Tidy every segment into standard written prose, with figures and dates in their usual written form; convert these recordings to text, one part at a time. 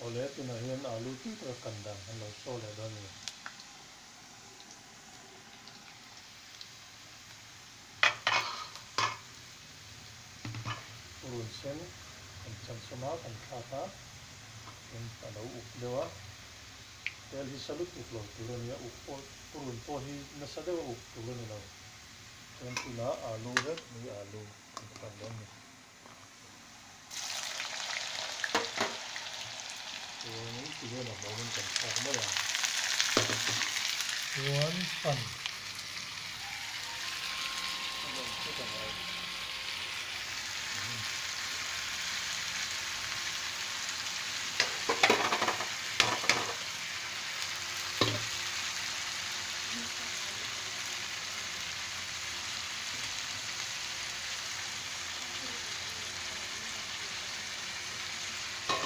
Awle tunah hian alu tui taka kan dan kan lo show leh dawn a ni. Purun sen kan chan sawm a, kan thlak a, tin a lo uk deuh a. Tel hi sa lutuk lo tur a ni a, uk pawh purun pawh hi nasa deuh a uk tur a ni lo. Chuan tunah alu vek ni alu kan thlak dawn a ni. Chuanin ti hian a hmawmin kan thlak mai ang. Chuan pan a rawn hret a ngai.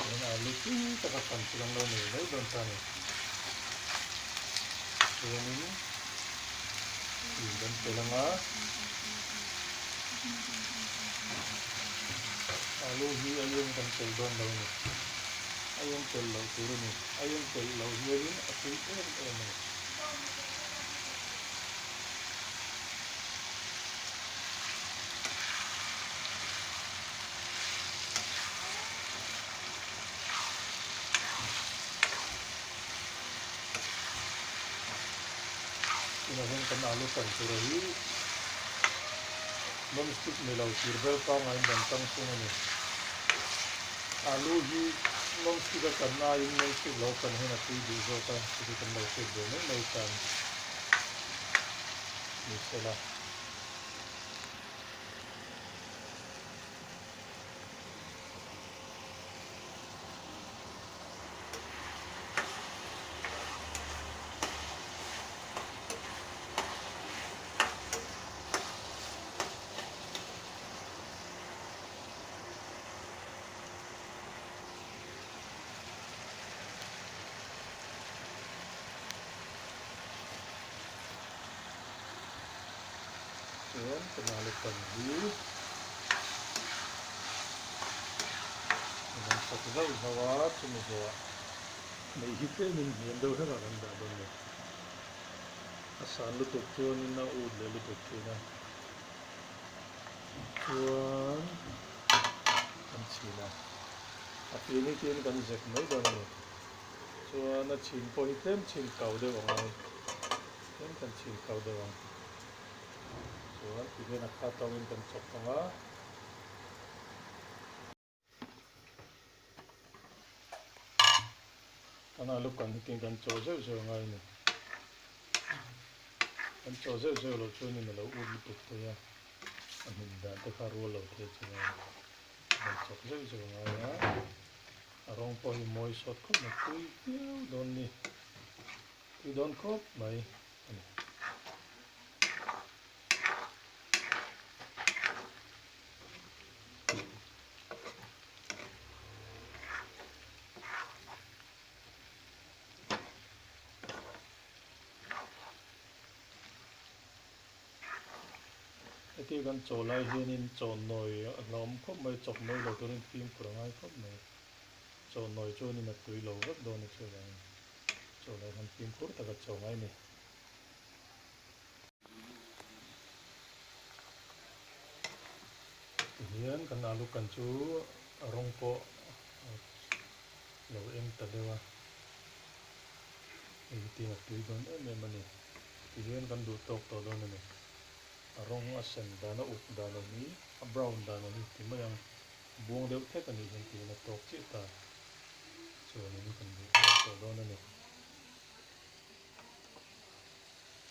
Chuan alu tui taka kan chu kan lo nei mai dawn ta a ni. Chuanin tui kan telh ang a. Alu hi a iang kan telh dawn lo a ni. A iang telh loh tur a ni. A iang telh loh hianin a tui em em a ni. Tunah hian kan alu kan tura hi non stick ni lo thir bel pangaiin kan tang thung a ni. Alu hi non stick a kan aiin non stick lo kan hian a tui duh zawk a, chu chu kan lo hriat ve mai mai tan. Ni sela. Chuan Kanali kan hi a rawn chak zauh zauh a, chumi zawhah neih hi tlemin hniam deuh hlekah kan dah dawn a ni. A san lutuk chuanin a ut leh lutuk thin a, chuan kan chhin a, a pian hi tiin kan zek mai dawn a ni. Chuan a chhin pawh hi tlem chhin kau deuh ang a, tlem kan chhin kau deuh ang. Chuan tihian a khat tawkin kan chawp ang a. Kan alu kan hi tin kan chaw zeuh zeuh angai a ni. Kan chaw zeuh zeuh loh chuanin a lo ut lutuk thei a, a hnim dan te kha rual lo thei chunga kan chawp zeuh zeuh angai a. A rawng pawh hi mawi sawt khawp mai, tui viau dawn ni, tui dawn khawp mai a ni. Heti kan chaw lai hianin chaw nawi a hlauhawm khawp mai, chawp nawi lo turin fimkhur a ngai khawp mai. Chaw nawi chuanin a tui lo vek dawn a chuvangin chaw lai hian fimkhur taka chaw ngai a ni. Tihian kan alu kan chu a rawng pawh lo eng ta deuh a, hei hi tin a tui dawn em em a ni. Tihian kan duh tawk tawh dawn a ni. A rawng a sen dan a uk dan a hi a brown dan a hi ti mai ang buang deuh thek a nih hian tihian a tawk chiah ta chuanin kan duh tawk tawh dawn a ni.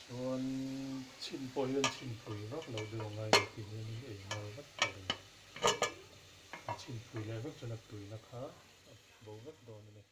Chuan chhin pawh hian chhin phui vak lo deuh a ngai lo tih hianin ei nghal vat tur a ni. A chhin phui leh vek chuan a tuina kha a bo vek dawn a ni.